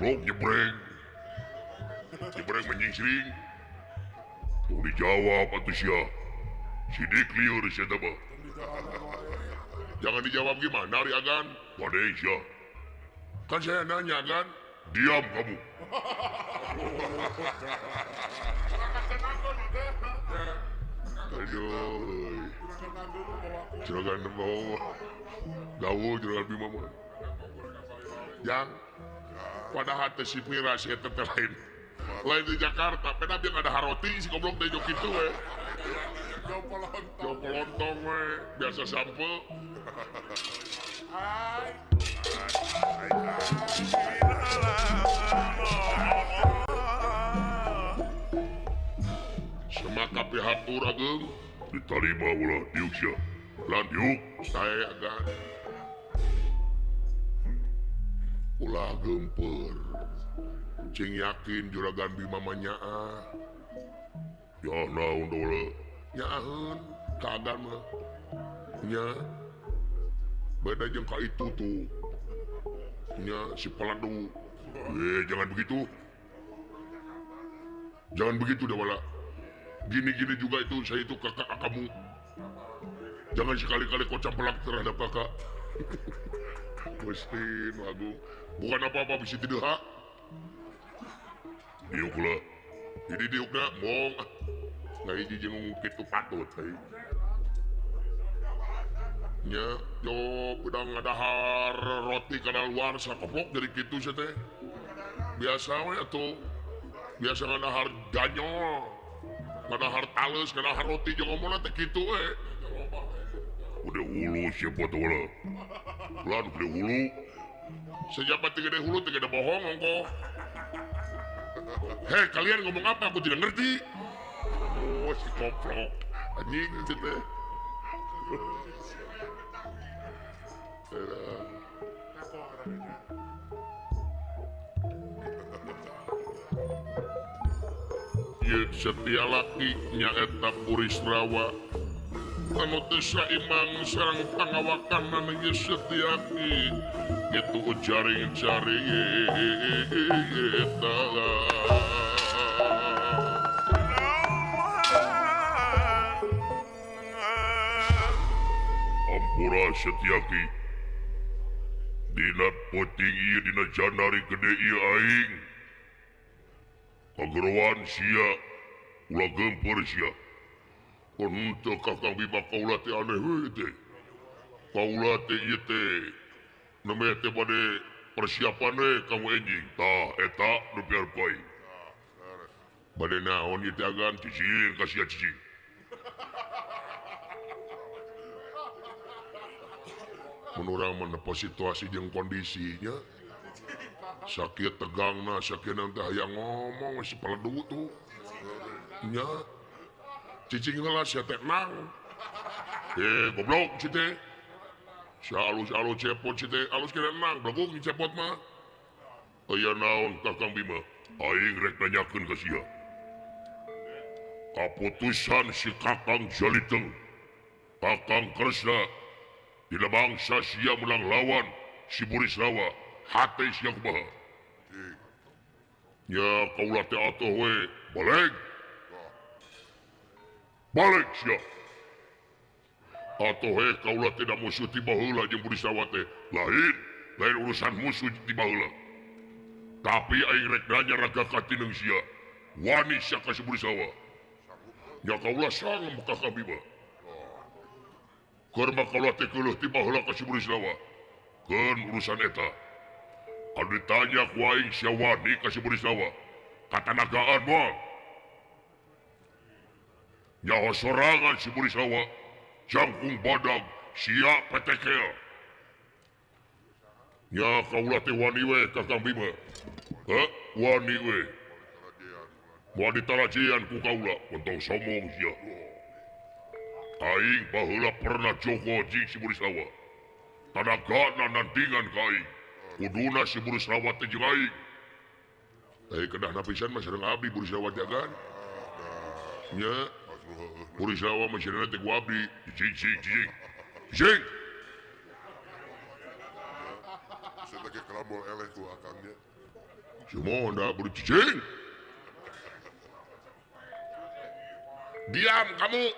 Goblok nyebreng. Nyebreng menyingsring. Tong dijawab atuh sia. Sidik lieur sia teh mah. Jangan dijawab gimana ari agan? Bade sia. Kan saya nanya kan? Diam kamu. Aduh. Juragan bawa. Gaul juragan Bima mah. Yang pada hati si Mira si eta teh lain. Lain di Jakarta, peda biar ada haroti si goblok teh jok kitu we. Jok lontong we, biasa sampe. Semaka pihatur ageung ditarima ulah diuk sia. Lan diuk sae agan. Ulah geumpeur. Cing yakin juragan Bima mah nyaah. Ya naon dole? Nyaaheun ka agan mah. Nya. Beda jeung ka itu tuh. Nya si Paladu. Jangan begitu. Jangan begitu Dawala. Gini-gini juga itu saya itu kakak kamu. Jangan sekali-kali kau campelak terhadap kakak. Mesti lagu. Bukan apa-apa bisa tidak hak. Diuk lah. Jadi diukna mong. Nah hiji jeung kitu patut heuh. Nya, yo udah ngadahar roti kana luar sakoplok jadi kitu sia teh. Biasa we atuh. Biasa ngadahar ganyol. Ngadahar tales, ngadahar roti jeung ngomongna teh kitu we. Udah hulu siapa tuh lah. Lan udah hulu. Sejak teu gede hulu teu gede bohong ongkoh. Hei, kalian ngomong apa? Aku tidak ngerti. Oh, si koplok. Anjing itu teh. Ye setia laki nyaeta Burisrawa. Anu teu saimang sareng pangawakan ye Setiaki. Itu jaring-jaring eta. Ampura Setiaki. Dina peuting ieu dina janari gede ieu aing. Kageroan sia ulah geumpeur sia. Henteu Kakang Bima kaula teh aneh we teh. Kaula teh ieu teh namanya teh bade persiapan we kamu enjing. Tah eta nu piarep aing. Bade naon ieu teh agan cicing ka sia cicing. Mun urang mah nepo situasi jeung kondisinya. Sakieu tegangna, sakieu teh hayang ngomong si peledu tuh. Nya. Cicing heula sia teh nang. Goblok si teh. Si alus-alus cepot si teh, alus kira nang, bleguk cepot mah. Aya naon Kakang Bima? Aing rek nanyakeun ka sia. Kaputusan si Kakang Jaliteng, Kakang Kresna, dina bangsa sia menang lawan si Burisrawa, hate sia kumaha? Nya kaula teh atuh we, balik. Balik sia. Atuh he kaula tidak musuh ti baheula jeung Burisrawa teh. Lain, lain urusan musuh ti baheula. Tapi aing rek nanya raga katineng sia. Wani sia ka si Burisrawa. Nya kaula sangem ka Kakang Bima. Keur mah kaula teh keuleuh ti baheula ka si Burisrawa. Keun urusan eta. Anu ditanya ku aing sia wani ka si Burisrawa. Katanagaan mah. Nyaho sorangan si Burisrawa, jangkung badag, sia petekel. Nya kaula teh wani we Kakang Bima. Heh, wani we. Moal ditarajean ku kaula, entong sombong sia. Aing baheula pernah jogo jeung si Burisrawa. Tanagana nandingan ka aing. Kuduna si Burisrawa teh jeung aing. Teh kedahna pisan mah sareng abdi Burisrawa jagan. Nya Burisrawa mah sareng teh ku abdi. Cicing cicing. Cicing. Saya lagi kelabol eleh ku akangnya. Si Monda beri cicing. Diam kamu.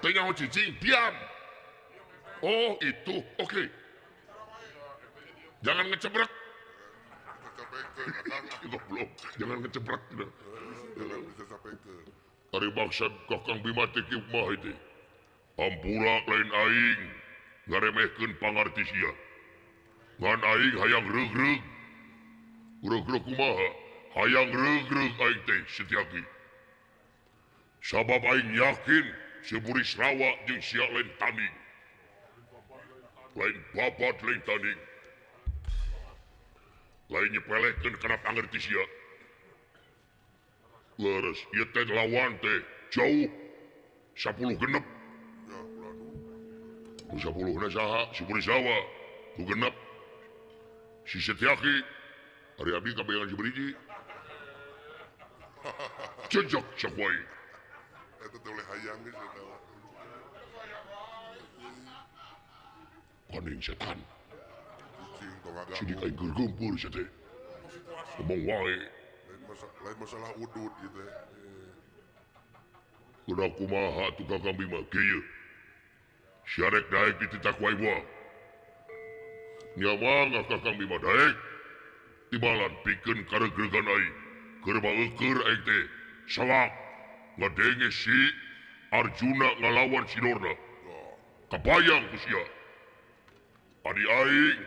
Teu nyaho cicing, diam. Oh itu, oke. Okay. Jangan ngecebrek. Goblok, jangan ngecebrek. Ari maksud Kakang Bima teh kieu mah teh. Ampura lain aing ngaremehkeun pangarti sia. Ngan aing hayang reug-reug. Reug-reug kumaha? Hayang reug-reug aing teh Setyaki. Sabab aing yakin si Burisrawa jeung sia lain tanding. Lain babat lain tanding. Lain nyepelekeun kana pangarti sia. Leres ieu teh lawan teh jauh 10 genep. Ku 10 na saha si Burisrawa ku genep. Si Setyaki ari abdi kabayangan si Beriji. Jejak sakuai. Eta teh oleh hayang geus eta. Kaning setan. Sidik aing keur geumpeur sia teh. Ngomong wae. Lain masalah udud ieu teh. Kuda kumaha atuh Kakang Bima kieu. Sia rek daek dititah ku aing moal. Nya mangga Kakang Bima daek. Tibalan pikeun kareugregan aing. Keur baeukeur aing teh salak ngadenge si Arjuna ngalawan si Dorna. Kabayang ku sia. Adi aing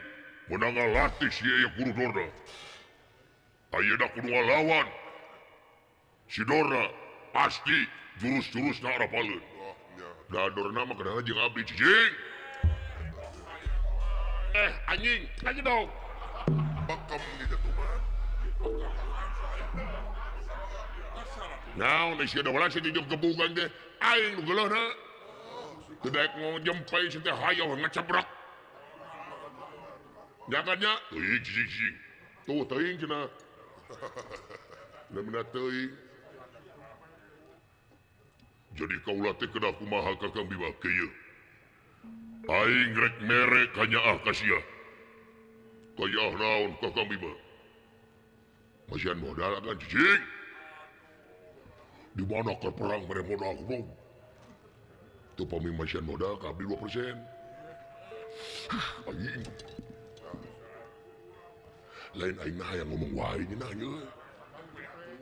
meunang ngalatih si aya guru Dorna. Ayeuna kudu ngalawan si Dorna pasti jurus-jurusna arapaleun. Da Dorna mah kedah jeung abdi cicing. Anjing, aja dong. Bekem gitu tuh mah. Naon sia da sia di gebugan teh aing nu geuleuhna. Teu daek ngojempe sia teh hayoh ngecebrek. Nyakannya teuing cicing. Tuh teuing cenah. Bener-bener teuing. Jadi kaula teh kedah kumaha Kakang Bima kieu. Aing rek mere kanyaah ka sia. Kanyaah naon Kakang Bima? Masihan modal akan cicing. Di mana keur perang mere modal goblok. Teu pami masihan modal ka abdi 2%. Aing. Lain aing mah hayang ngomong wae nyeunah ieu.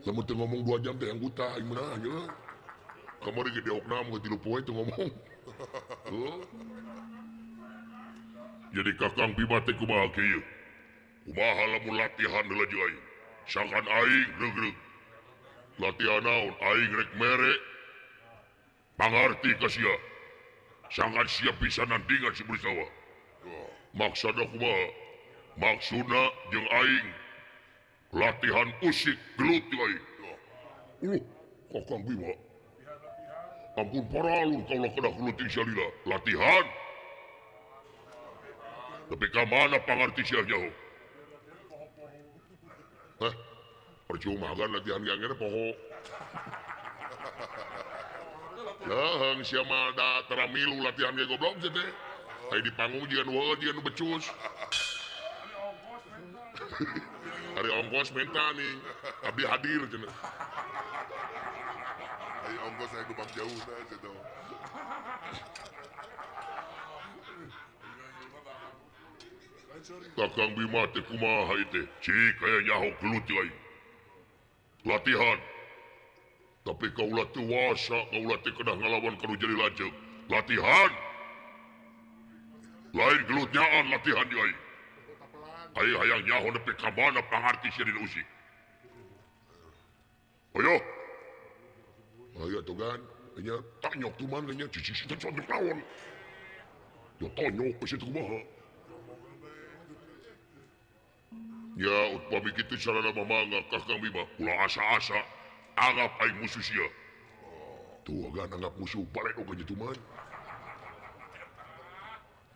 Lamun teu ngomong 2 jam teh yang buta aing meunah ieu. Kamari ge diokna mah 3 poe teu ngomong. Jadi Kakang Bima teh kumaha kieu? Kumaha lamun latihan heula jeung aing? Sangkan aing reug-reug. Latihan naon? Aing rek mere pangarti ka sia. Sangkan sia bisa nandingan si Burisrawa. Maksudna kumaha? Maksudna jeung aing latihan usik gelut jeung aing. Kakang Bima. Ampun paralun kaulah kedah gelut jeung sia lila. Latihan. Tapi ka mana pangarti sia nyaho? Hah? Percuma kan latihan yang poho. Leheng sia mah da tara milu latihan ge goblok sia teh. Aya di panggung jiga nu heueuh jiga nu becus. Ari ongkos menta nih, abdi hadir cenah. Ari ongkos aya lubang jauhna cenah. Kakang Bima teh kumaha ieu teh? Cik aya nyaho gelut aing. Latihan. Tapi kaula teu wasa, kaula teh kedah ngalawan ka nu jadi lanceuk. Latihan. Lain gelut nyaan latihan ieu aing. Aing hayang nyaho nepi ka mana pangarti sia dina usik. Ayo. Ayo atuh gan, nya tanyok tuman nya cicing teh tonjok naon. Ya tonyok geus teh kumaha. Ya upami kitu sarana mamangga Kakang Bima ulah asa-asa anggap aing musuh sia. Tuh gan anggap musuh balik oge nya tuman.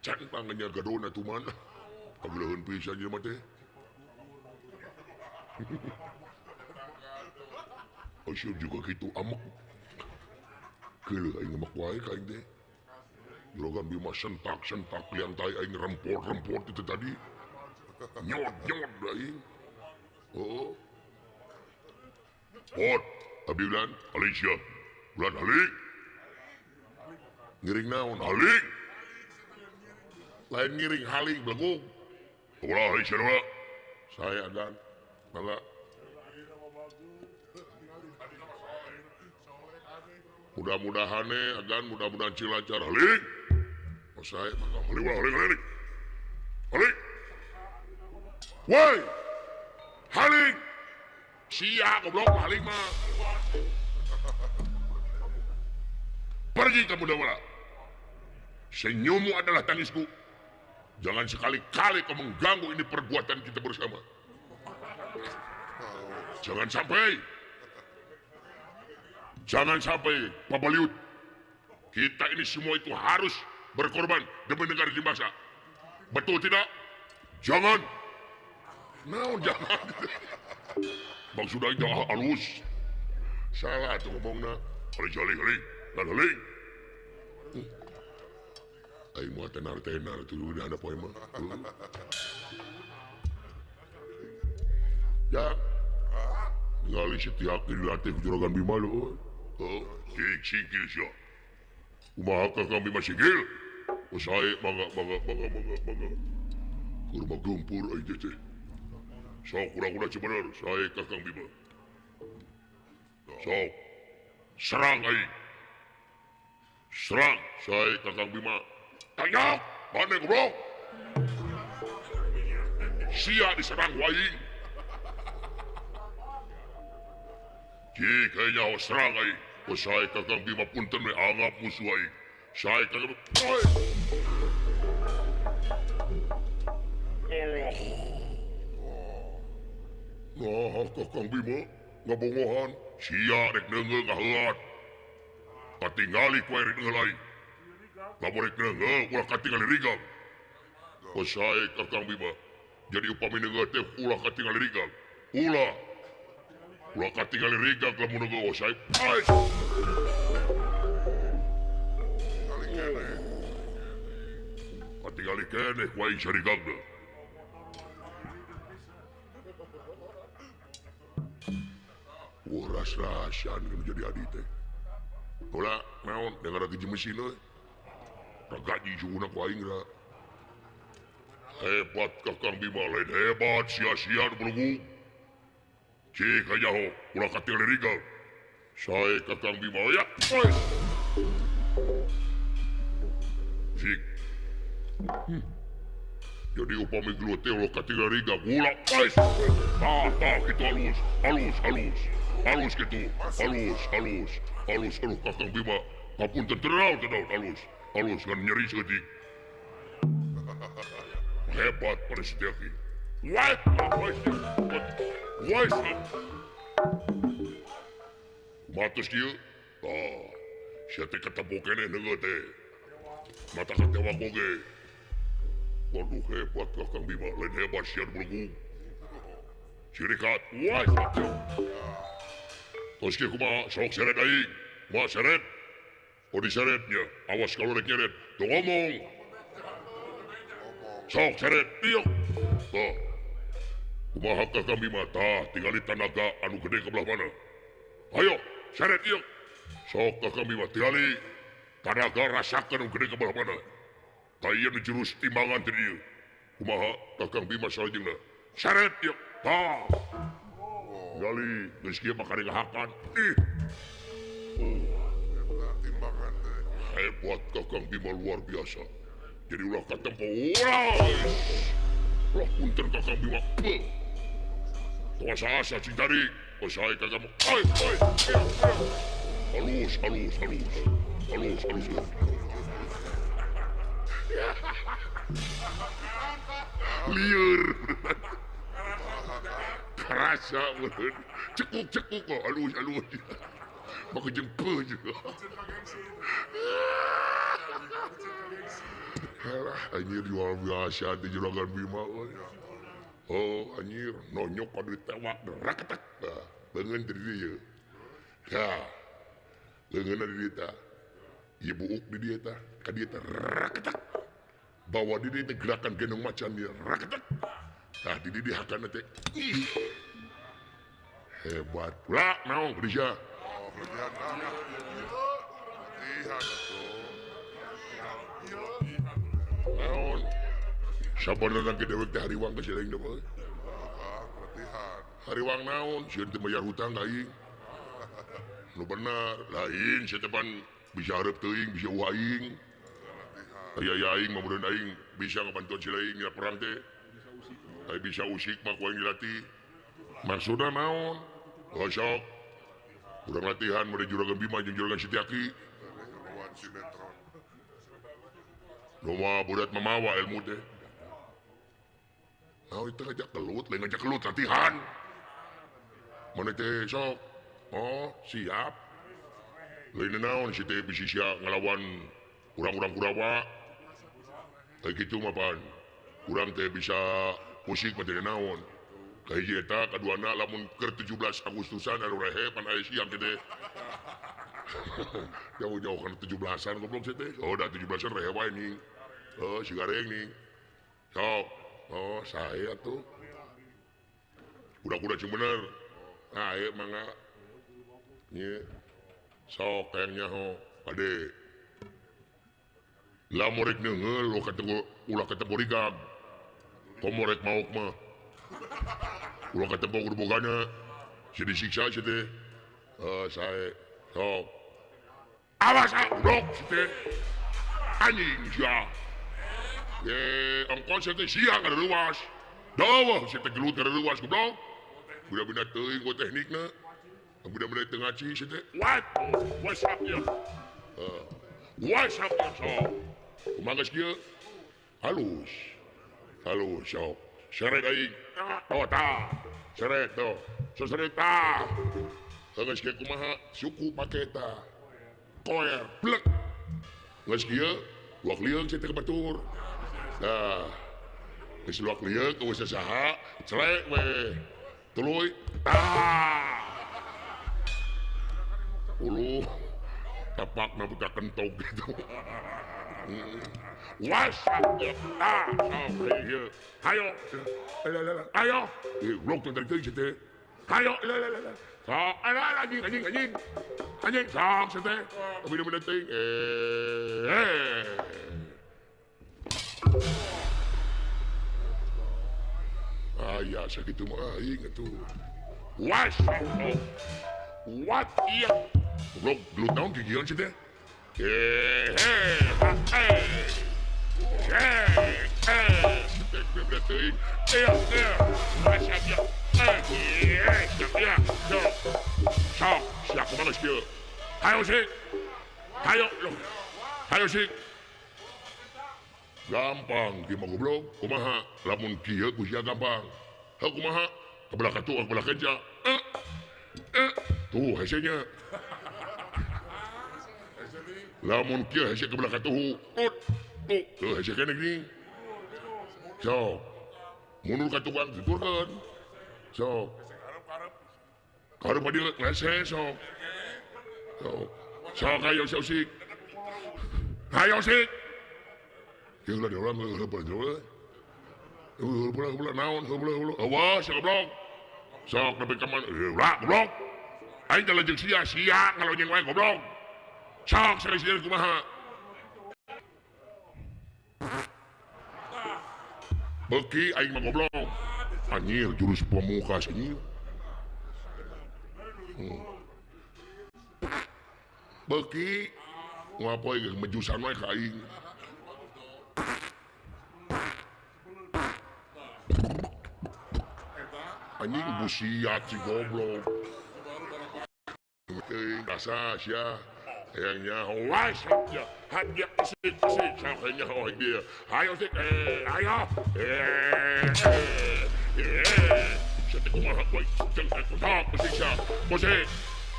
Can pangnya gadona tuman. Kageleuheun pisan jelema teh. Asyik juga kitu amek. Keuleuh aing ngemek wae ka aing teh. Juragan Bima sentak-sentak liang tai aing rempot-rempot itu tadi. Nyot-nyot aing. Oh. Pot, abi ulan, halik sia. Ulan halik. Ngiring naon? Halik. Lain ngiring halik belegug. Ulah halik sia ulah. Saya agan. Mangga. Mudah-mudahan agan mudah-mudahan cing lancar halik. Oh, saya mangga halik ulah halik halik. Halik. Woi. Halik. Sia goblok halik mah. Pergi kamu Dawala. Senyummu adalah tangisku. Jangan sekali-kali kau mengganggu ini perbuatan kita bersama. Jangan sampai. Jangan sampai, Pabaliut. Kita ini semua itu harus berkorban demi negara di masa. Betul tidak? Jangan. No, jangan. Maksudnya jangan halus. Salah tuh ngomongna. Halik, halik, halik. Dan halik. Aing mah tenar-tenar tuh udah ada poe mah. Ya. Ngali setiap dilatih ku Juragan Bima lho. Oh, cik sikil sia. Kumaha Kakang Bima sikil? Oh sae mangga mangga mangga mangga mangga. Kurma gempur aing teh. Sok kura-kura bener sae Kakang Bima. Sok serang aing. Serang sae Kakang Bima. Tanyok, mana goblok? Sia diserang ku aing. Jika nyawa serang aing. Oh sae Kakang Bima punten we anggap musuh aing. Sae Kakang Bima. Nah, Kakang Bima ngabongohan sia rek neungeul ngaheuat. Katingali ku rek neungeul aing. Lamun rek neungeul ulah katingali rigang. Oh sae Kakang Bima. Jadi upami neungeul teh ulah katingali rigang. Ulah. Ulah katingali rigang lamun neungeul oh sae. Katingali keneh ku aing sarigangna. Wah, ras-rasan kan jadi adi teh. Ulah, naon, dengar lagi mesin euy. Ragaji suguna ku aing ra. Hebat Kakang Bima lain hebat sia-sia nu belunggung. Cik hajaho, ulah katingali rigang. Sae Kakang Bima ya. Oi. Cik. Jadi upami gelut teh ulah katingali rigang, ulah. Oi. Tah, tah kitu halus, halus, halus. Halus gitu, halus, halus, halus, halus Kakang Bima. Kapunten tenau, tenau, halus, halus ngan nyeri saeutik. Hebat pada Setiaki. Wah, wah, wah. Kumaha tos kieu? Tah, sia teh ketemu keneh neungeut teh. Mata katewak oge. Waduh hebat Kakang Bima, lain hebat sia nu belunggung. Cirikat, wah, tos kieu kumaha? Sok seret aing. Kumaha seret? Oh diseretnya. Awas kalau rek nyeret. Teu ngomong. Sok seret. Ieu. Tah. Kumaha Kakang Bima? Tah, tingali tanaga anu gede ke belah mana. Ayo, seret ieu. Sok Kakang Bima tingali tanaga rasakeun anu gede ke belah mana. Tah ieu nu jurus timbangan teh dieu. Kumaha Kakang Bima salajengna? Seret ieu. Tah. Gali, geus kieu mah karingahakan. Ih. Timbangan teh. Hebat Kakang Bima luar biasa. Jadi ulah katempo. Ulah. Ulah punten Kakang Bima. Tong asa-asa cing tarik. Oh sae Kakang. Oi, oi. Halus, halus, halus. Halus, halus. Lieur. Kerasa meureun. Cekuk-cekuk kok halus, halus. Maka jempol juga. Alah, anjir luar biasa di Juragan Bima. Oh, anjir, nonyok kadu ditewak, raketak. Nah, leungeun di dieu. Tah. Leungeunna di dieu tah. Ieu buuk di dieu tah, ka dieu tah raketak. Bawa di dieu teh gerakan gendong macan dieu raketak. Tah di dieu hakana teh. Ih. Hebat. Lah naon geus. Oh, latihan. Latihan atuh. Naon? Sabarna ke dewek teh hariwang ka si lain deui. Latihan. Hariwang naon? Sieun teu bayar hutang ka aing. Nu bener, lain sia teh pan bisa hareup teuing, bisa uah aing. Aya aing mah meureun aing bisa ngabantuan si lain dina perang teh. Aya bisa usik mah ku aing dilatih. Maksudna naon? Oh sok. Urang latihan meureun Juragan Bima jeung Juragan Setiaki. Lawan sinetron. Nu mah budak mamawa ilmu teh. Nah, itu ngajak kelut, lain ngajak kelut latihan. Mana teh sok? Oh, siap. Lain naon si teh bisa sia ngelawan urang-urang Kurawa. Kayak gitu mah pan. Urang teh bisa musik mah teh naon. Kahiji eta kaduana lamun keur 17 Agustusan anu rehe pan aya siang teh. Jauh-jauh kana 17-an goblok si teh. Oh, da 17-an rehe wae nih. Oh, si gareng nih. Sok. Oh, saya tuh. Kuda-kuda cing bener. Nah, ayo mangga. Nya. Sok hayang nyaho, ade. Lamun rek neungeul ulah kategori ulah kategori gag. Komo rek maok mah. Ulah katempo kudu bogana. Si disiksa si teh. Sae. Sok. Awas ah, goblok si teh. Anjing sia. Ongkos teh sia ngareluas. Dawah si teh gelut ngareluas goblok. Budak-budak teuing ku teknikna. Budak-budak teu ngaci si teh. What? What's up ya? What's up ya sok? Kumaha geus kieu? Halus. Halus sok. Seret aing. Oh tah. Seret tuh. Seret tah. Geus kieu kumaha? Suku pake tah. Koer blek. Geus kieu luak lieung si teh ka batur. Nah, geus luak lieung eueuh saha, celek we. Tuluy. Tah. Uluh. Tapakna buka kentog gitu. What's up ya? Ah, sok ieu. Hayo. Ayo. Ih, goblok teh tadi si teh. Hayo. Sok, alah anjing anjing anjing. Anjing sok si teh. Beda-beda teuing. Ah ya, sakitu mah aing atuh. What's up? What iya? Goblok, gelut naon gigian si teh? Sok, siap kumaha geus kieu? Hayo sik. Hayo, hayo sik. Gampang kieu mah goblok, kumaha? Lamun kieu ku sia gampang. Heuh kumaha? Ka belah katu, ka belah kenca. Tuh hese nya. Lamun kieu hese ka belah katuhu. Tuh, tuh hese keneh geuning. Sok. Mundur ka tukang tuturkeun. Sok. Karep ka dieu ngese sok. Sok. Sok ayo sik. Hayo sik. Ieu lah orang heuh heuh. Heuh heuh naon heuh heuh. Awas goblok. Sok nepi ka mana? Ulah goblok. Aing teh leujeung sia sia ngalonyeng wae goblok. Sok sari-sari kumaha? Beuki aing mah goblok. Anjir jurus pamungkas anjir. Beuki ngapoe geus mejusan wae ka aing. Anjing busiat si goblok. Teuing rasa sia hayang nyaho wae sia. Haja sik sik hayang nyaho dia. Hayo sik hayo. Sia teh kumaha we? Jeung sok sia. Musik.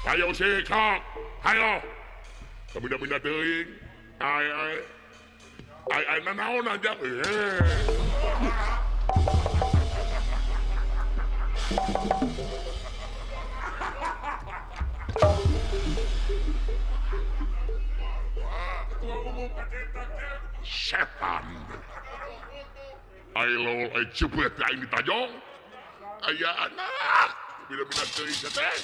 Hayo sik sok. Hayo. Kabina-bina teuing. Ai ai. Ai ai nanaon aja. Setan. Ai Bailol ai cepet aing ditajong. Aya anak bina-bina teuing teh.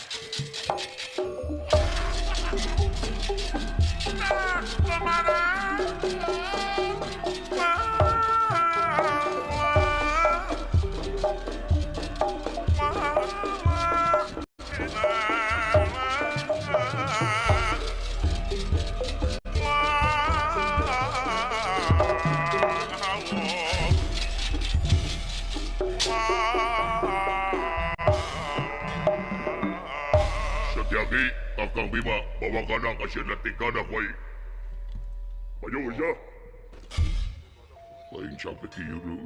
Setiaki Kakang Bima bawa kana kasih detik kana koi. Maju aja. Lain sampai kieu dulu.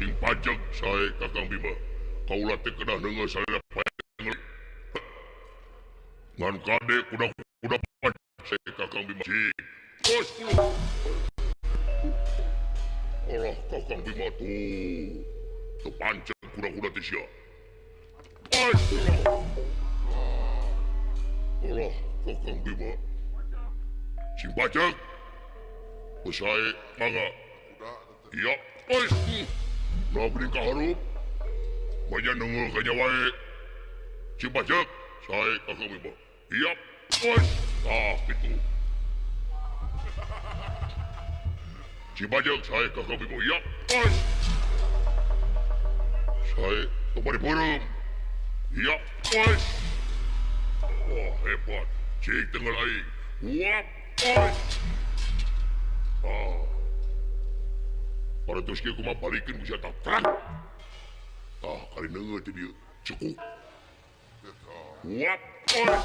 Sing pajak sae Kakang Bima. Kaula teh kedah neunggeul salira pae. Ngan kade kuda-kuda sae Kakang Bima. Cik. Bos. Allah Kakang Bima tuh. Teu panceg kuda-kuda teh sia. Bos. Allah Kakang Bima. Sing pajak. Sae mangga. Iya. Bos. Nah beri kaharup. Banyak nunggu kanya wae. Sing pajak sae Kakang Bima. Iya. Bos. Ah gitu. Sing pajak sae Kakang Bima. Iya. Bos. Sae tong bari beureum. Iya. Bos. Wah hebat. Cik tenggeul aing. Wap. Bos. Ah. Paratus kieu kumaha balikeun ku sia tah. Tah kali neungeul teh dieu. Cekuk. Wap. Bos.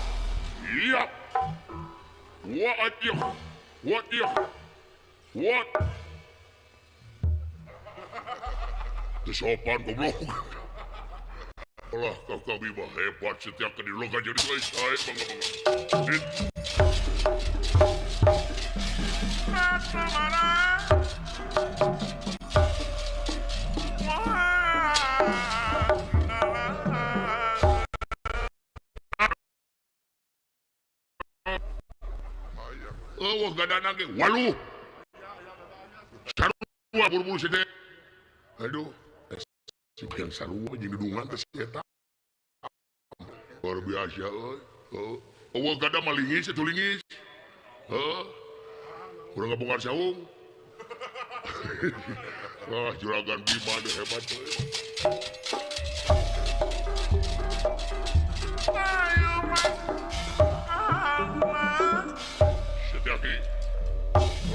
Iya. What iya. What iya. What. Teu sopan goblok. Allah Kakang Bima hebat setiap kali loga jadi guys. Sae mangga mangga. Oh, gadana ge waluh. Sarua buru-buru si teh. Aduh, si yang sarua jeung dudungan teh si eta. Luar biasa euy. Heuh. Eueuh gada mah lingis atuh lingis. Heuh. Urang ngabongkar saung. Wah, juragan Bima deh hebat euy. Setiaki.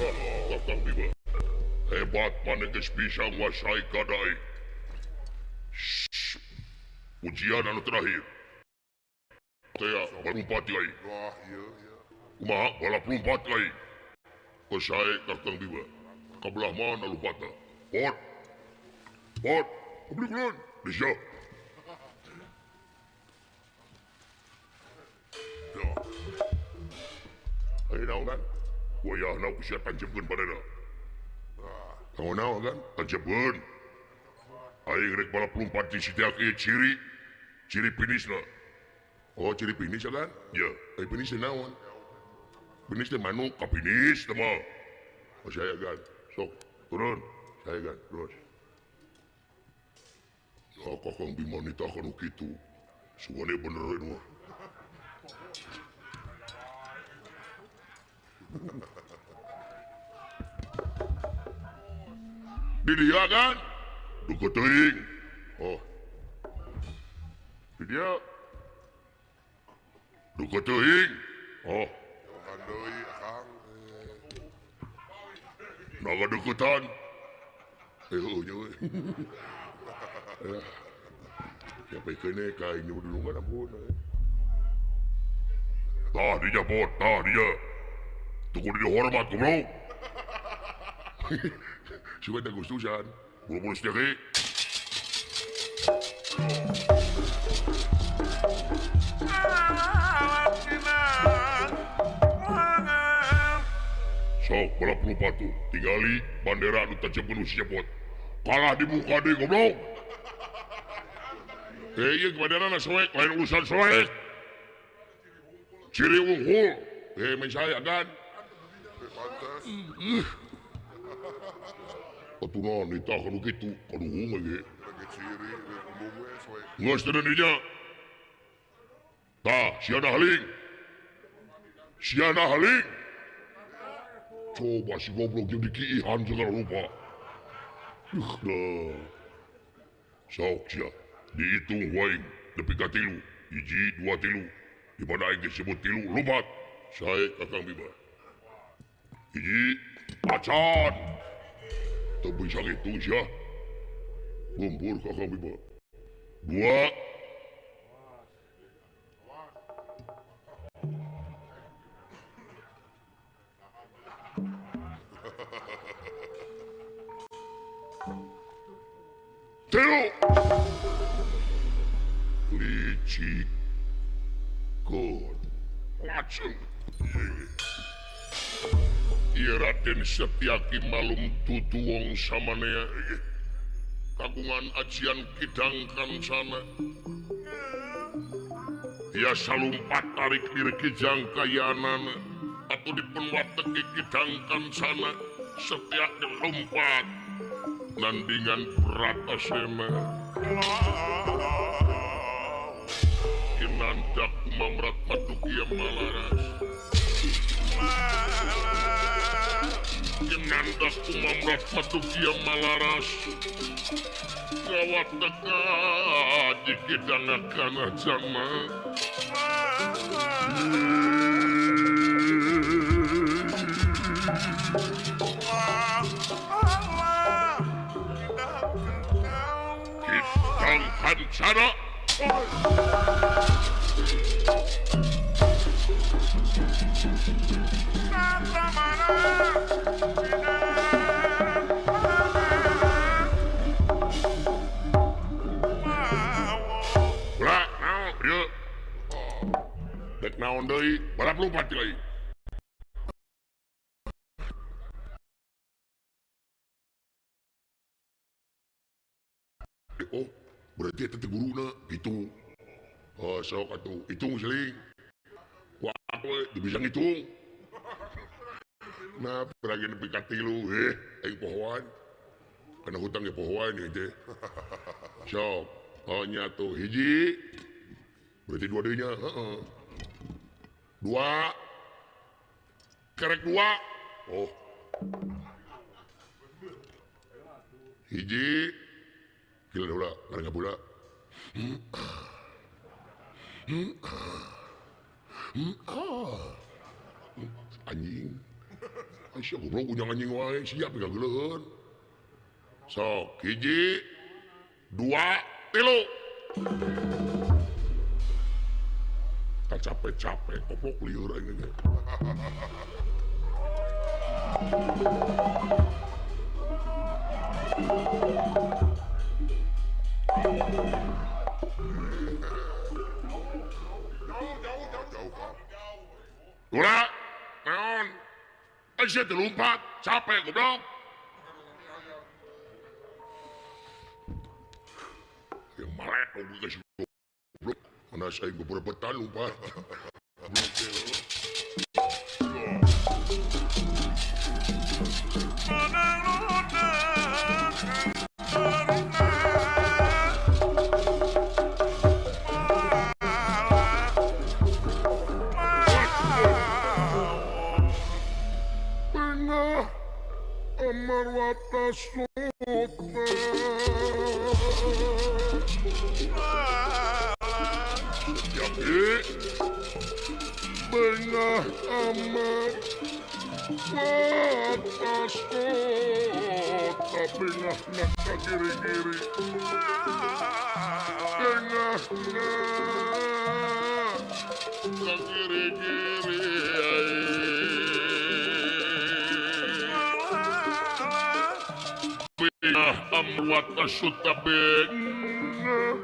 Oh, Kakang Bima. Hebat maneh geus bisa nguasai kadai. Ujian anu terakhir. Teh balumpat deui. Wah, ieu ieu. Kumaha balap lumpat deui. Sae Kakang Bima. Ka belah mana lompatna? Pot. Pot. Kebetulan. Bisa. Ayo naon kan? Wayahna ku sia tanjepkeun padana. Kamu naon kan? Tanjepkeun. Aing rek balap lumpat di setiap ieu ciri. Ciri finisna. Oh, ciri finish kan? Ya, ai finish naon? Finish teh manuk ka finish teh mah. Oh, saya kan. Sok, turun. Saya kan, terus. Ya, Kakang Bima nita kanu kitu. Sugane bener ini mah. Di dia kan? Duka teuing. Oh. Di dia. Duka teuing. Oh. Jauhan deui Akang. Naga deketan. Heuh nya we. Siapa kene ka aing dulungan ampun. Tah dia bot, tah dia. Tuh kudu dihormat goblok. Sugan teh gustusan. Buru-buru sendiri. balap lupa tuh tingali bandera anu tajeun si cepot kalah dibuka deui goblok. Ieu bandera na soek lain urusan soek. Ciri unggul. Misalnya kan. Atuh naon ditah nu kitu kaduhung ge. Geus teu dinya. Tah, sia haling. Sia haling. Coba si goblok jeung dikiihan segala rupa. Duh dah. Sok sia dihitung waing nepi ka 3. 1 2 3. Di mana aing disebut 3 lompat. Sae Kakang Bima. 1 acan. Teu bisa ngitung sia. Lumpur Kakang Bima. 2 3 licik kon lacung. Ieu Raden Setyaki malum tutu wong samanea kagungan ajian kidang kancana. Biasa lumpat tarik diri kijang kayanana atau dipun wateki kidang kancana. Setyaki lompat nandingan Bratasena. Kinandak mamrat padukia malaras. Kinandak mamrat padukia malaras. Gawat teka dikidangakan jama. Kidang kancana. Ulah, naon, ieu. Dek naon deui, balap lompat deui. Oh, berarti eta teh guruna gitu. Oh, sok atuh, hitung seling. Ku aku teu bisa ngitung. Nah, lagi nepi ka 3, aing pohoan. Kana hutang ge pohoan ieu teh. Sok, oh nya tuh 1. Berarti 2 deui nya, heeh. 2. Kerek 2. Oh. 1. Gila heula, ngareng bola. Anjing. Aisyah goblok ujang anjing wae, siap gageleuheun. Sok, 1 2 3. Tak capek-capek, goblok lieur aing ge. Ulah, naon? Aisyah teh lompat, capek goblok. Yang malek geus goblok. Mana saya berebetan lompat. Bengah amar watas kota bengah nak kiri-kiri bengah nak kiri-kiri bengah amar watas kota bengah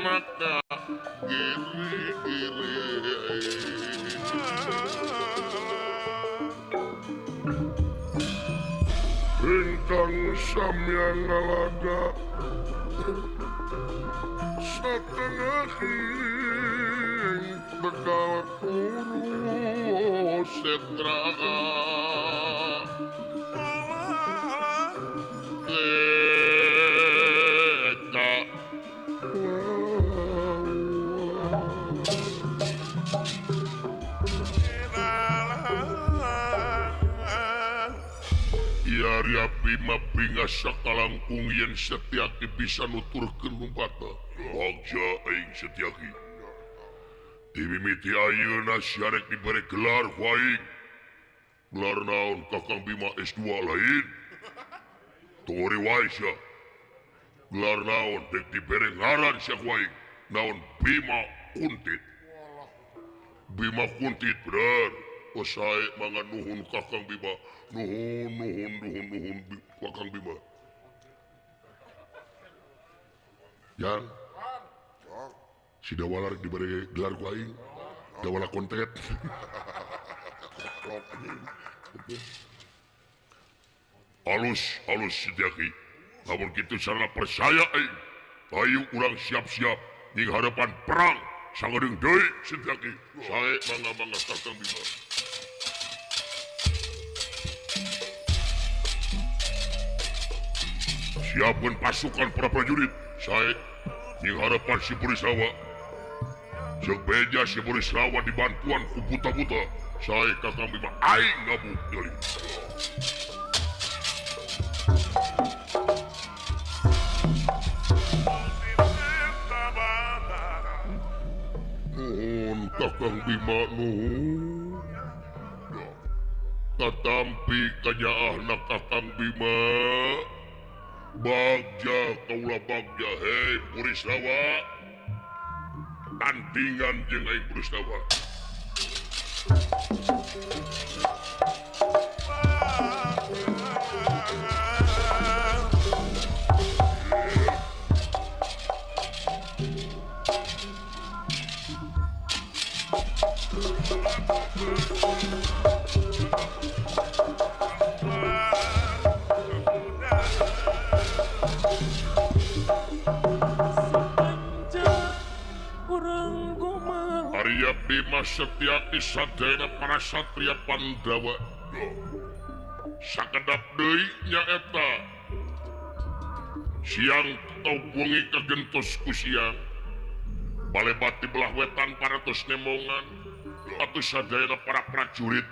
maka giri-giri. Ingkang samyang ngalaga satengahing Tegal Kurusetra Teka Arya Bima bingah sakalangkung yen Setyaki bisa nuturkeun lumpatna. Bagja aing Setyaki. Dimimiti ayeuna sia rek dibere gelar ku aing. Gelar naon Kakang Bima S2 lain? Tong wae sia. Gelar naon dek dibere ngaran sia ku aing. Naon Bima Kuntit. Bima Kuntit bener. Oh sae mangga nuhun Kakang Bima. Nuhun nuhun nuhun nuhun Kakang Bima. Yang si Dawala rek dibere gelar ku aing. Dawala kontet. Alus alus Setyaki. Lamun kitu sarana percaya aing. Ayo urang siap-siap nying harapan perang sangedeung deui Setyaki. Sae mangga-mangga Kakang Bima. Siapkan pasukan para prajurit. Sae nying harapan si Burisrawa. Jeung beja si Burisrawa dibantuan ku buta-buta. Sae Kakang Bima aing gabung deui. Nuhun Kakang Bima nuhun. Katampi kanyaahna Kakang Bima. Bagja kaula bagja hei Burisrawa. Tandingan jeung aing Burisrawa. Arya Bima Setyaki sadayana para satria Pandawa. Sakedap deui nyaeta siang atau wengi kagentos ku siang. Balebat di belah wetan parantos nemongan atuh sadayana para prajurit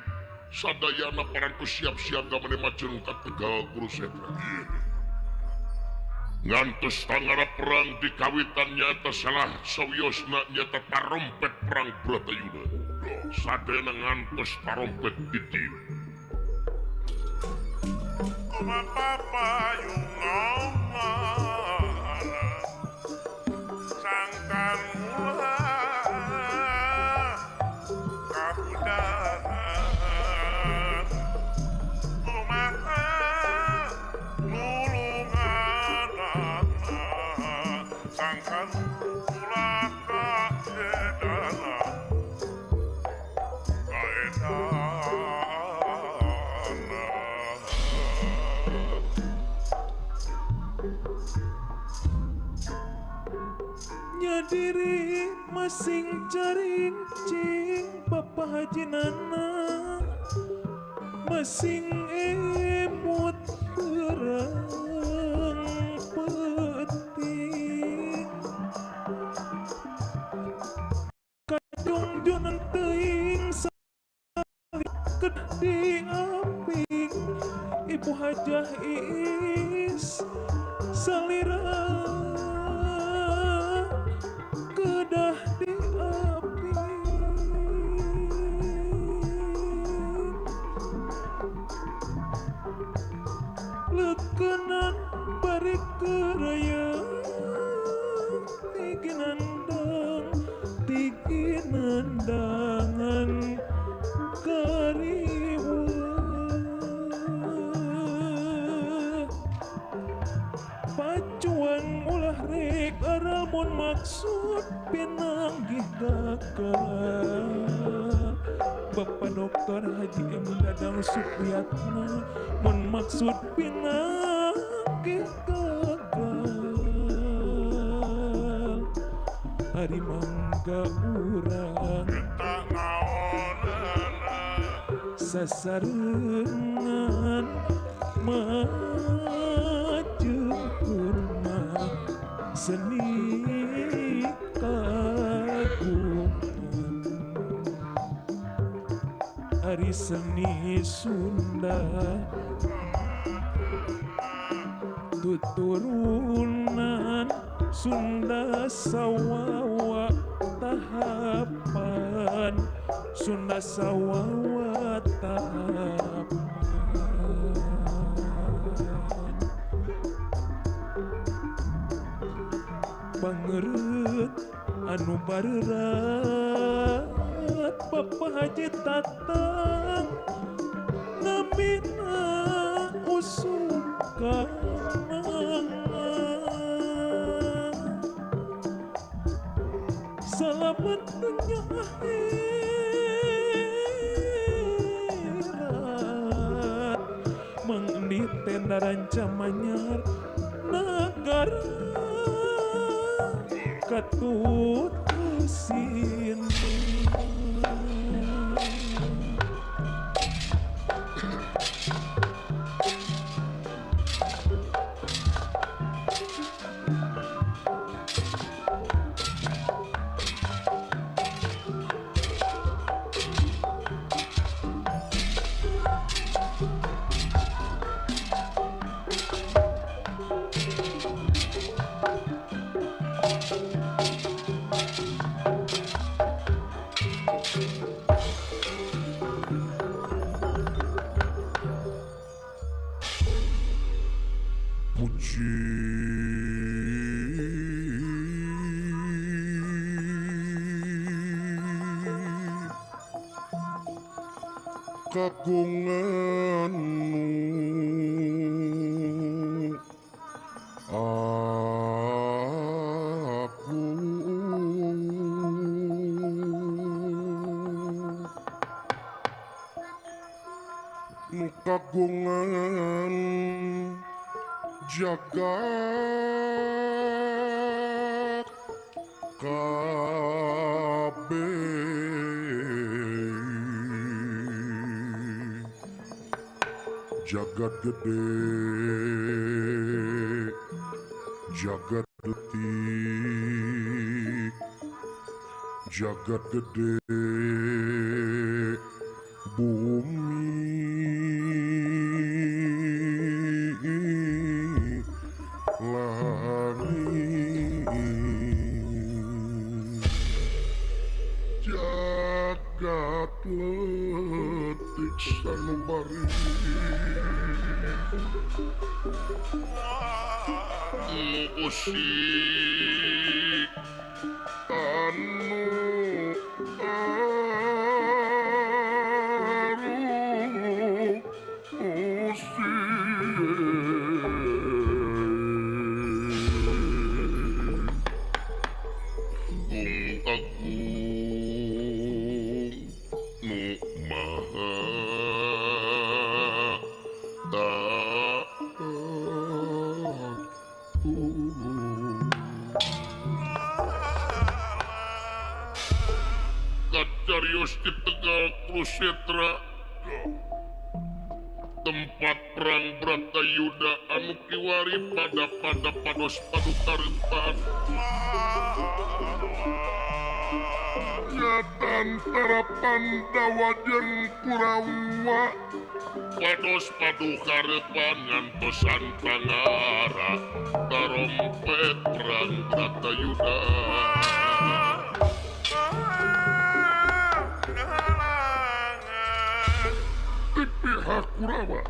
sadayana parantos siap siaga mane majeng ka Tegal Kurusetra. Ngantos tangara perang di kawitan nyata salah sawiosna nyata tarompet perang Bratayuda. Sadayana ngantos tarompet ditiup. Diri masing carincing Bapak Haji Nana masing emut terang peting kajung junan teuing keding aping Ibu Hajah Iis salira kedah di api lekenan bari keraya tiginandang tiginandangan kariweuh pacuan ulah rek aramu Mun maksud pinanggih gagal Bapak Dokter Haji M Dadang Supriyatna mun maksud pinanggih gagal hari mangga urang sasarengan maju kurma seni kagungan hari seni Sunda tuturunan Sunda sawawa tahapan Sunda sawawa tahapan Pangereut anu bareurat Bapak Haji Tatang namina usum kamangan Salamat dunya akhirat Mangdi tenda rancamanyar nagara katutusin. Kagungan aku nu kagungan jagat kabeh jagat gede jagat detik jagat gede bumi langit jagat letik sanubari musik anu aru musik gung agung nu maha Kacarios di Tegal Kurusetra tempat perang Bratayuda anu kiwari pada pada pados padu karepan Nyatantara Pandawa jeung Kurawa pados padu karepan ngantosan pangara tarompet perang Bratayuda. Di pihak Kurawa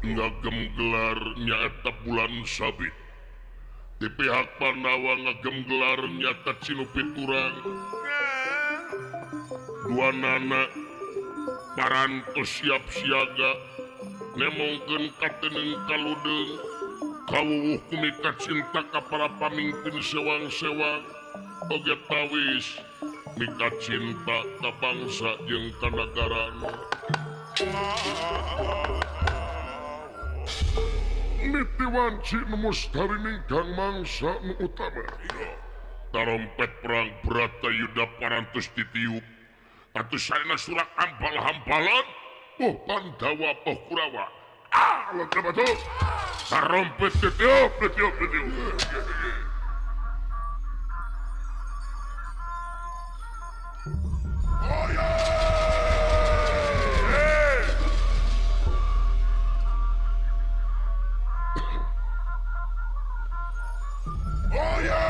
ngagem gelar nyaeta bulan sabit, di pihak Pandawa ngagem gelar nyaeta Cinupiturang. Dua nana parantos siap siaga nemongkeun kateneng kaludeung Kawuwuh kumika cinta ka para pamimpin sewang-sewang oge tawis mika cinta ka bangsa jeung ka nagarana. Niti wanci nu mustari ninggang mangsa nu utama. Tarompet perang Bratayuda parantos ditiup. Atuh saena surak ampal-hampalan oh Pandawa oh Kurawa. Ah, lengkap atuh. Tarompet ditiup, ditiup, ditiup. Oh ya! Oh ya!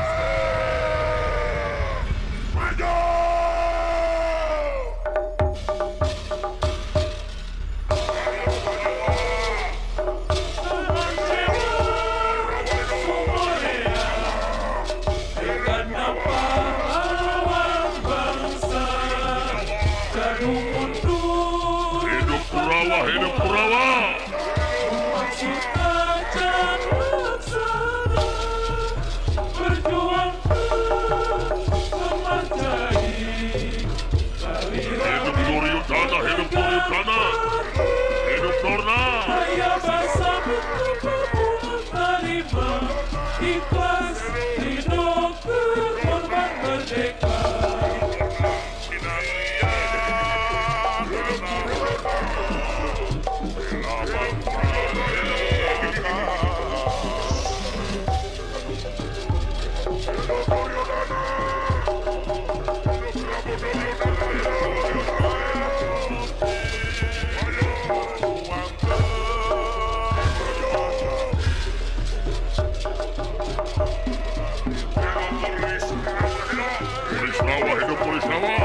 Maju! Hidup Kurawa, hidup Kurawa. Hidup Duryudana, hidup Duryudana, hidup Dorna. Ikhlas hidup korban merdeka. Purisrawa, hidup Purisrawa.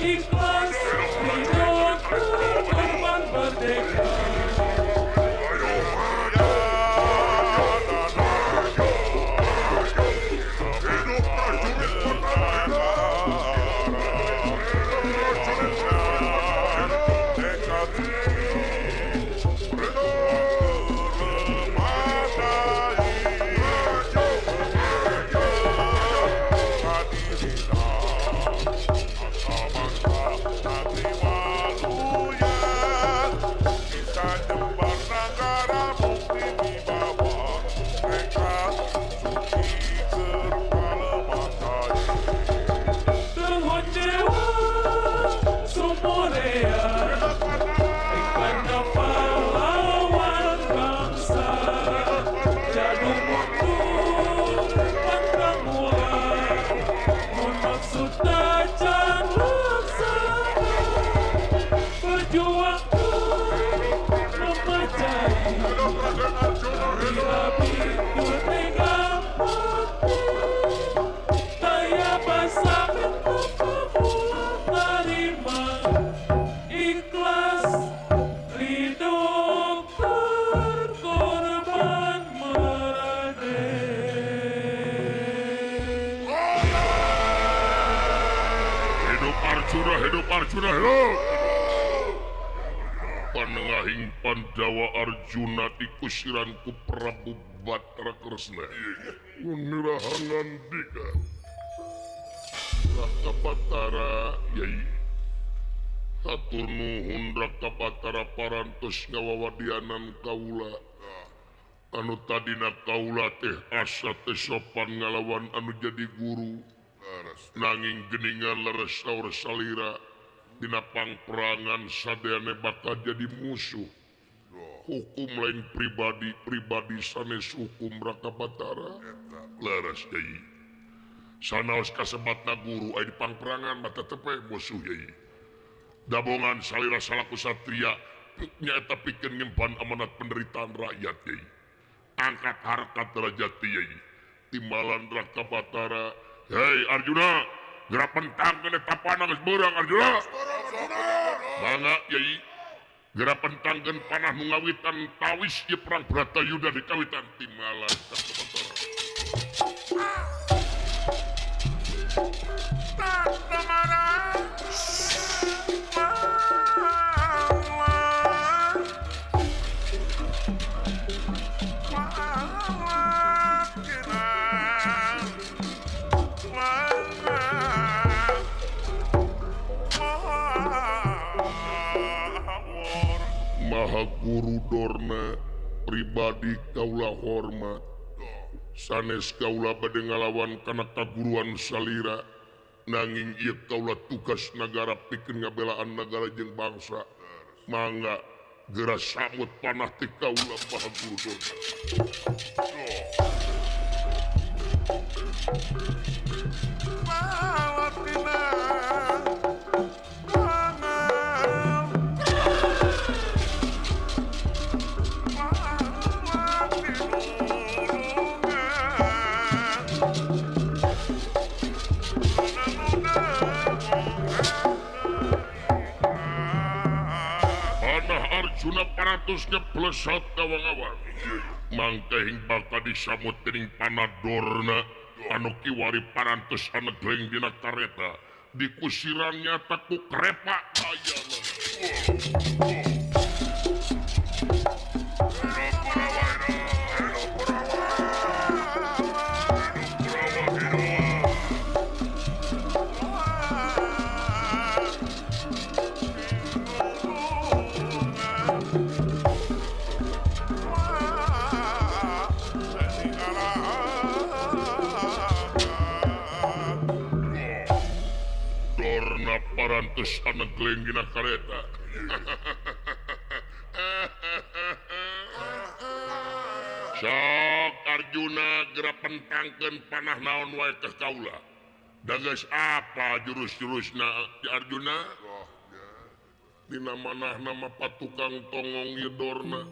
Ikhlas hidup korban merdeka. Hidup Arjuna hidup, Arjuna hidup. Panengahing Pandawa Arjuna dikusiran ku Prabu Batara Kresna. Nirahangan dika. Raka Batara yai. Hatur nuhun Raka Batara parantos ngawawadianan kaula. Anu tadina kaula teh asa teh sopan ngalawan anu jadi guru. Nanging geningan leres saur salira dina pangperangan sadayane bakal jadi musuh. Hukum lain pribadi, pribadi sanes hukum Raka Batara. Leres yai. Sanaos kasebatna guru aya di pangperangan mah tetep we musuh yai. Dabongan salira salaku satria nyaeta pikeun nyimpan amanat penderitaan rakyat yai. Angkat harkat derajat yai. Timbalan Raka Batara. Hei Arjuna, gerak pentangkeun eta panah geus beurang Arjuna. Mangga yai. Gerak pentangkeun panah nu ngawitan tawis ieu perang Bratayuda di kawitan timbalan Raka Batara. Maha Guru Dorna pribadi kaula hormat sanes kaula bade ngalawan kana kaguruan salira nanging ieu kaula tugas nagara pikeun ngabelaan nagara jeung bangsa mangga geura samut panah ti kaula Maha Guru Dorna. Arjuna parantos ngeblesot kawang-awang mangkehing bakal disamut dening panah Dorna anu kiwari parantos anegleng dina kareta dikusiran nyata ku krepa ayana. Parantos anegleng dina kareta. Sok Arjuna geura pentangkeun panah naon wae teh kaula. Da geus apa jurus-jurusna Arjuna? Dina manahna mah patukang tongong ieu Dorna.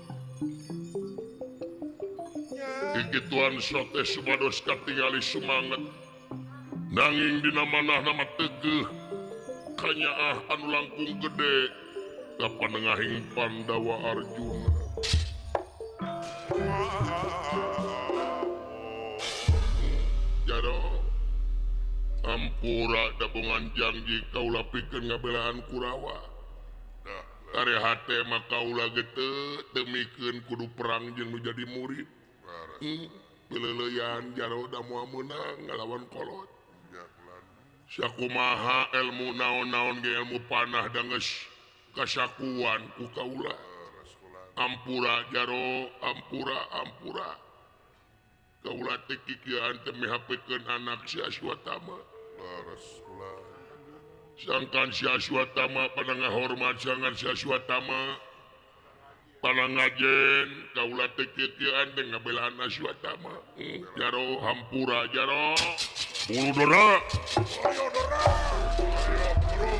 Kikituan sok teh supados katingali sumanget. Nanging dina manahna mah tegeuh kanyaah anu langkung gede ka panengahing Pandawa Arjuna. Jaro ampura dabongan janji kaula pikeun ngabelaan Kurawa. Kare hate mah kaula ge teu mikeun kudu perang jeung nu jadi murid. Peleleuyan jaro da moal meunang ngalawan kolot. Sakumaha ilmu naon-naon ge ilmu panah da geus kasakuan ku kaula. Ampura jaro, ampura, ampura. Kaula teh kikieuan teh mihapekeun anak si Aswatama. Sangkan si Aswatama pada ngahormat sangan si Aswatama. Pada ngajen kaula teh kikieuan teh ngabelaan Aswatama. Jaro hampura jaro. Buru Dora. Ayo Dora. Ayo buru.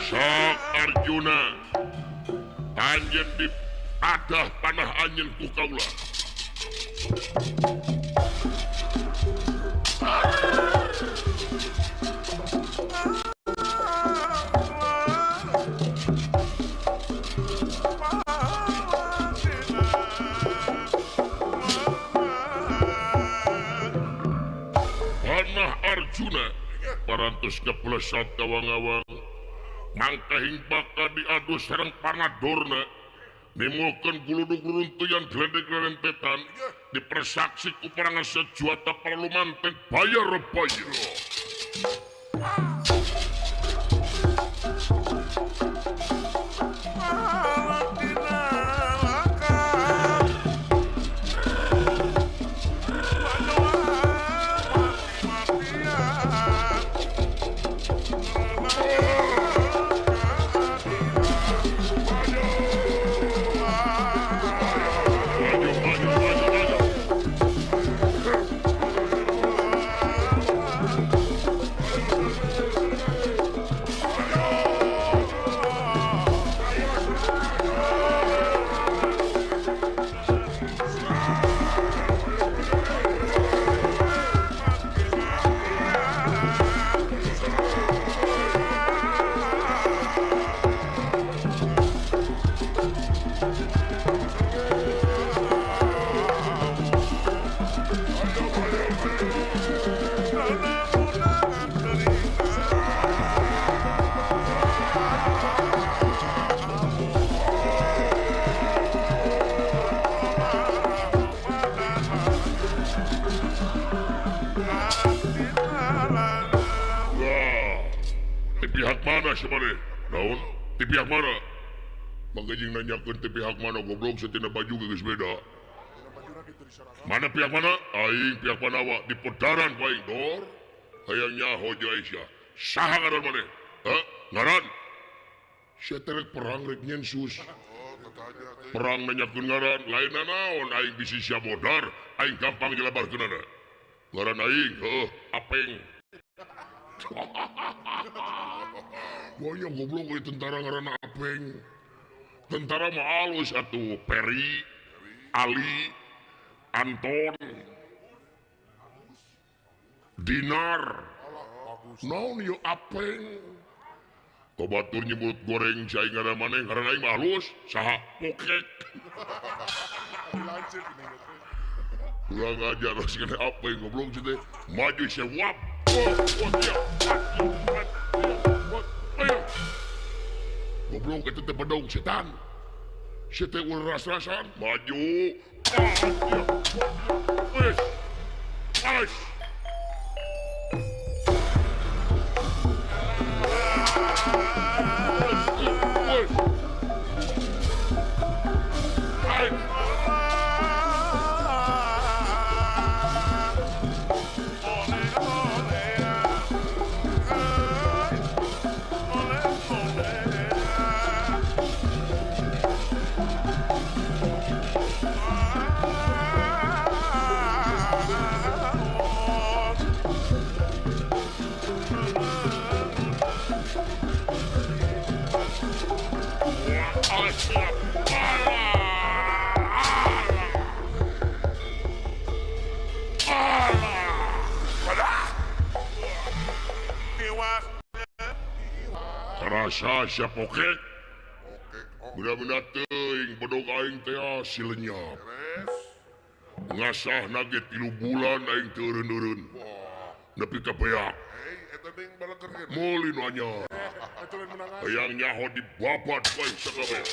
Sok Arjuna anjeun di padah panah anjeun ku kaula. parantos kepelesat kawang-awang mangkahing baka diadu sareng pangadorna nimulkeun guludug ruruntuyan gledeg rerentetan dipersaksi ku perangan sejuata para lumanten bayar bayar. Naon? Di pihak mana? Magajing nanyakeun ti pihak mana goblok satina baju geus beda. Mana pihak mana? Aing pihak Pandawa di podaran ku aing dor. Hayang nyaho jeung Aisyah. Saha ngaran maneh? Hah? Ngaran? Sia teh rek perang rek nyensus. Perang nanyakeun ngaran, lain naon aing bisi sia modar, aing gampang jelebarkeunana. Ngaran aing heuh Apeng. Wah, goblok euy tentara ngaranna Apeng. Tentara mah alus atuh, Peri, Ali, Anton, Dinar. Naon ieu Apeng? Batur nyebut goreng cai ngaran maneh, ngaran aing mah alus, saha? Pokek. Kurang ajar sih kena Apeng goblok sih teh. Maju sia wap. Goblok itu teh bedong setan. Si teh ulah ras-rasan maju. Wes. Wes. Wes. Karasa sia pokek. Bener-bener teuing bedog aing teh si lenyap. Ngasah nage 3 bulan aing teu eureun-eureun. Nepi ka beak. Meuli nu anyar. Hayang nyaho dibabat bae sakabeh.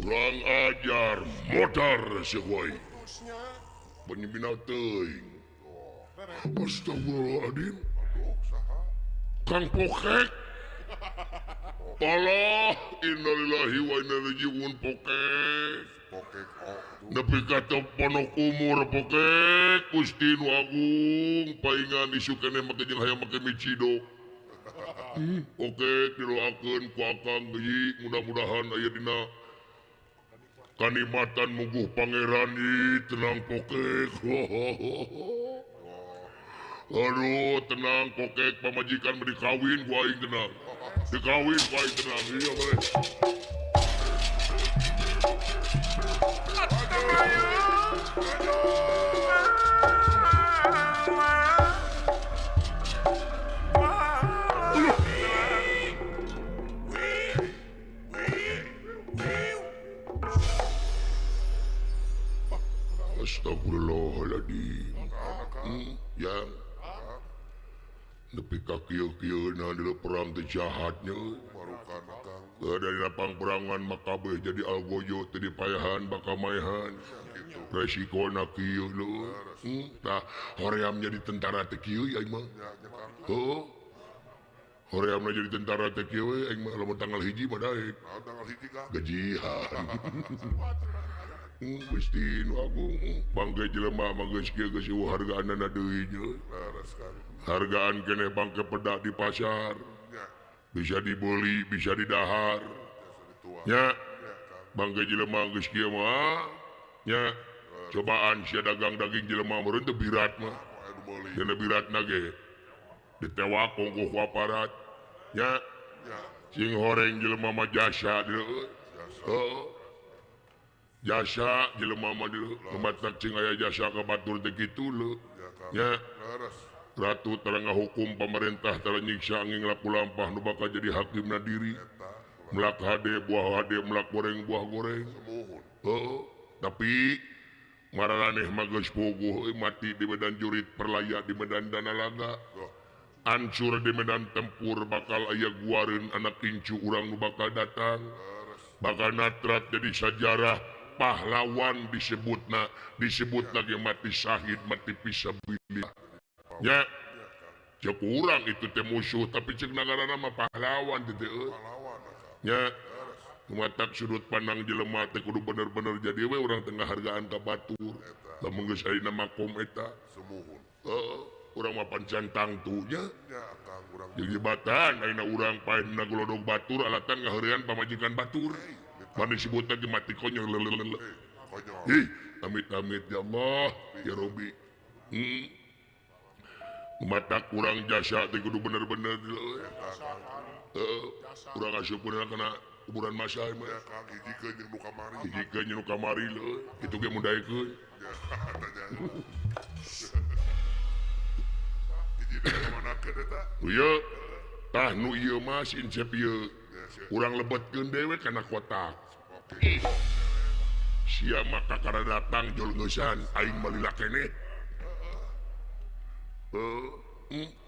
Kurang ajar modar si woi. Penyembina teuing. Astagfirullahaladzim. Kang Pokek. Alah, innalillahi wa inna ilaihi raji'un Pokek. Nepi ka teu ponok umur Pokek, Gusti nu Agung, paingan isu keneh make jeung hayang make micido. Oke didoakeun ku Akang deui mudah-mudahan aya dina kanikmatan muguh pangeran ih tenang pokek. Aduh tenang pokek pamajikan mah dikawin ku aing tenang. Dikawin ku aing tenang. Iya boleh. Astagfirullahaladzim. Yang nepi ka kieu-kieuna dulu perang teh jahatnya. Dari lapang perangan makabeh jadi algojo teu dipayahan bakal maehan. Resikona kieu leuh. Tah hoream jadi tentara teh kieu aing mah. Heuh. Horeamna jadi tentara teh kieu we aing mah lamun tanggal 1 mah daek. Tanggal 1 Kang. Gajihan. Gusti nu agung bangke jelema mah geus kieu geus eueuh hargaanana deui nya. Hargaan keneh bangke pedak di pasar. Bisa dibeli, bisa didahar. Nya. Bangke jelema geus kieu mah nya. Cobaan sia dagang daging jelema meureun teu birat mah. Dina biratna ge ditewak kungkuh ku aparat. Nya. Sing horeng jelema mah jasa deui. Heuh. Jasa jelema mah deui matak cing aya jasa ka batur teh kitu leuh. Nya. Ratu tara ngahukum pamarentah tara nyiksa angin laku lampah nu bakal jadi hakimna diri. Melak hade buah hade melak goreng buah goreng. Heuh, tapi mararaneh mah geus puguh mati di medan jurit perlaya di medan danalaga. Ancur di medan tempur bakal aya guareun anak incu urang nu bakal datang. Bakal natrat jadi sajarah pahlawan disebutna, disebut lagi mati syahid mati fisabilillah. Nya cek urang itu teh musuh tapi cek nagarana mah pahlawan teh euy. Nya matak sudut pandang jelema teh kudu bener-bener jadi we urang teh ngahargaan ka batur. Lamun geus ayeuna makom eta sumuhun. Heeh, urang mah pancan tangtu nya. Jeung jebatan ayeuna urang paehna golodog batur alatan ngaheurean pamajikan batur. Mana disebut lagi mati konyol lelelele. Ih, amit-amit ya Allah, ya Robi. Mata kurang jasa teh kudu bener-bener heeh, urang asupeun kana kuburan masa mah. Hijikeun jeung nu kamari. Hijikeun jeung nu kamari leuh, kitu ge mun daekeun. Hiji deui kamanakeun eta. Ieu tah nu ieu mah si Incep ieu. Urang lebetkeun dewe kana kotak. Sia mah kakara datang jol geusan aing mah lila keneh.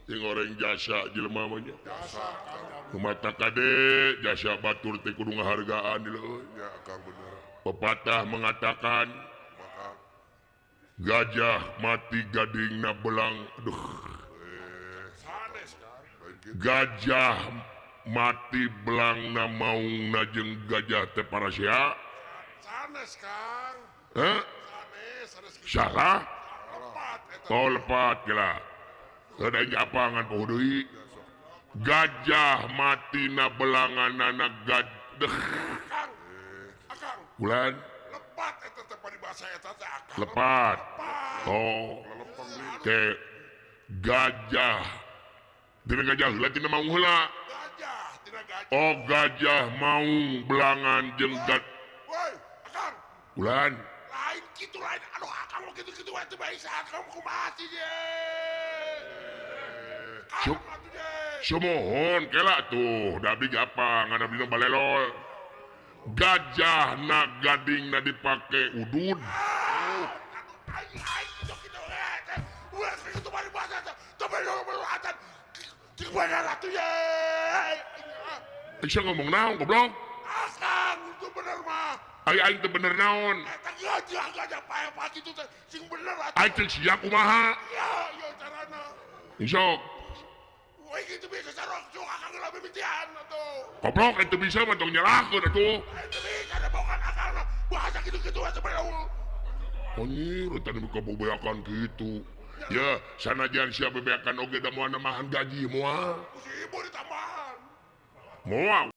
Sing goreng jasa jelema mah nya. Mata kade jasa batur teh kudu ngahargaan leuh. Ya Kang bener. Pepatah mengatakan gajah mati gadingna belang. Aduh. Gajah mati belangna maungna jeung gajah teh parasea. Sanes Kang. Heh? Sanes. Salah? Lepat eta. Oh lepat gila. Ada apangan poho deui. Gajah mati na belanganana gajah. Akang. Akang. Bulan. Lepat eta teh paribasa eta teh akang. Lepat. Oh. Ke gajah. Dina gajah heula tina maung heula. Gajah tina gajah. Oh gajah maung belangan jeung gajah. Woi, akang. Bulan. Lain kitu lain. Aduh akang mau kitu-kitu wae teu bae akang kumaha sih ye. Sumuhun kela tuh da abdi apa ngan abdi balelol. Gajah na gading na dipake udud. Bisa ngomong naon goblok? Akang itu bener mah. Ai aing teu bener naon? Eta gajah gajah pae pagi itu teh sing bener atuh. Aing teu siap kumaha? Iya, ieu carana. Insok. Woi kitu bisa sarok sok akang heula mimitian atuh. Goblok itu bisa mah tong nyalahkeun atuh. Itu bisa da bokan akang bahasa kitu-kitu atuh bener. Anjir, tadi muka bebeakan gitu. Ya, sanajan sia bebeakan oge da moal namahan gaji moal. Ku si ibu ditambahan. Moal.